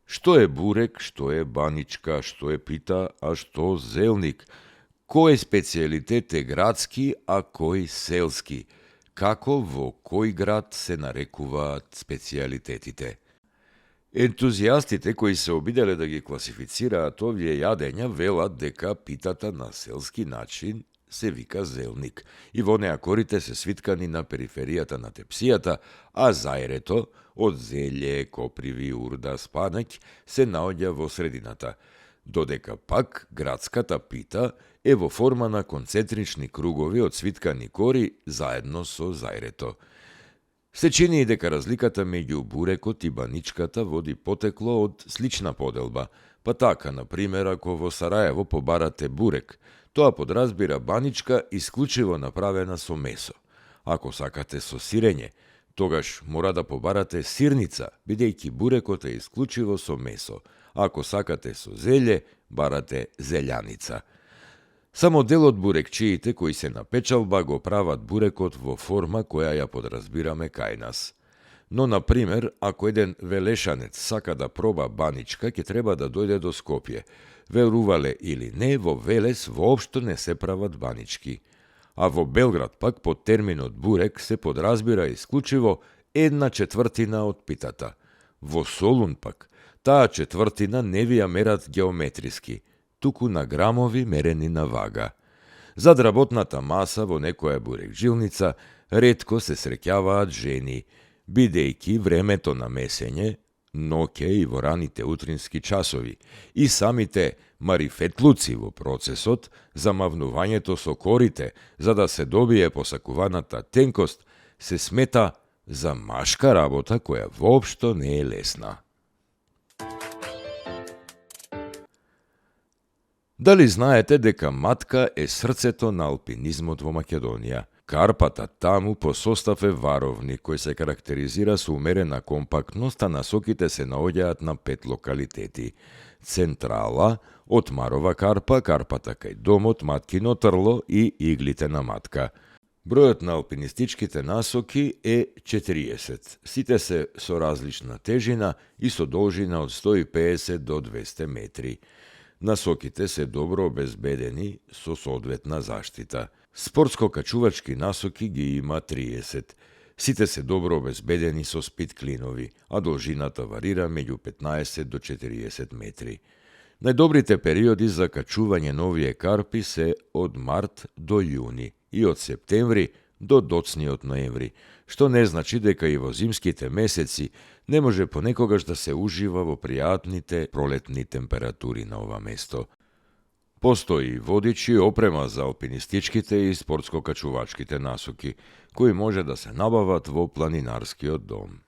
Što je burek, što je banička, što je pita, a što zelnik? Koje specialitete gradski, a koji selski? Kako vo koji grad se narekuva specialitetite? Ентузијастите кои се обиделе да ги класифицираат овие јадења велат дека питата на селски начин се вика зелник и во неа корите се свиткани на периферијата на тепсијата, а зајрето од зелје, коприви, урда, спанаќ се наоѓа во средината, додека пак градската пита е во форма на концентрични кругови од свиткани кори заедно со зајрето. Се чини и дека разликата меѓу бурекот и баничката води потекло од слична поделба, па така, на пример, ако во Сараево побарате бурек, тоа подразбира баничка исклучиво направена со месо. Ако сакате со сирење, тогаш мора да побарате сирница, бидејќи бурекот е исклучиво со месо. Ако сакате со зелје, барате зелјаница. Само дел од бурекчиите кои се на печалба го прават бурекот во форма која ја подразбираме кај нас. Но, на пример, ако еден велешанец сака да проба баничка, ќе треба да дојде до Скопје. Верувале или не, во Велес воопшто не се прават банички. А во Белград пак под терминот бурек се подразбира исклучиво 1/4 од питата. Во Солун пак, таа четвртина не ви ја мерат геометриски, туку на грамови мерени на вага. Зад работната маса во некоја бурекжилница ретко се среќаваат жени, бидејќи времето на месење, ноќе и во раните утрински часови, и самите марифетлуци во процесот, замавнувањето со корите, за да се добие посакуваната тенкост, се смета за машка работа која воопшто не е лесна. Дали знаете дека матка е срцето на алпинизмот во Македонија? Карпата таму по состав е варовни, кој се карактеризира со умерена компактност, а насоките се наоѓаат на 5 локалитети. Централа, Отмарова Карпа, Карпата кај домот, Маткино Трло и Иглите на Матка. Бројот на алпинистичките насоки е 40. Сите се со различна тежина и со должина од 150 до 200 метри. Насоките се добро обезбедени со соодветна заштита. Спортско-качувачки насоки ги има 30. Сите се добро обезбедени со спит-клинови, а должината варира меѓу 15 до 40 метри. Најдобрите периоди за качување на овие карпи се од март до јуни и од септември до доцниот ноември, што не значи дека и во зимските месеци не може понекогаш да се ужива во пријатните пролетни температури на ова место. Постои водичи и опрема за алпинистичките и спортско-качувачките насоки, кои може да се набават во планинарскиот дом.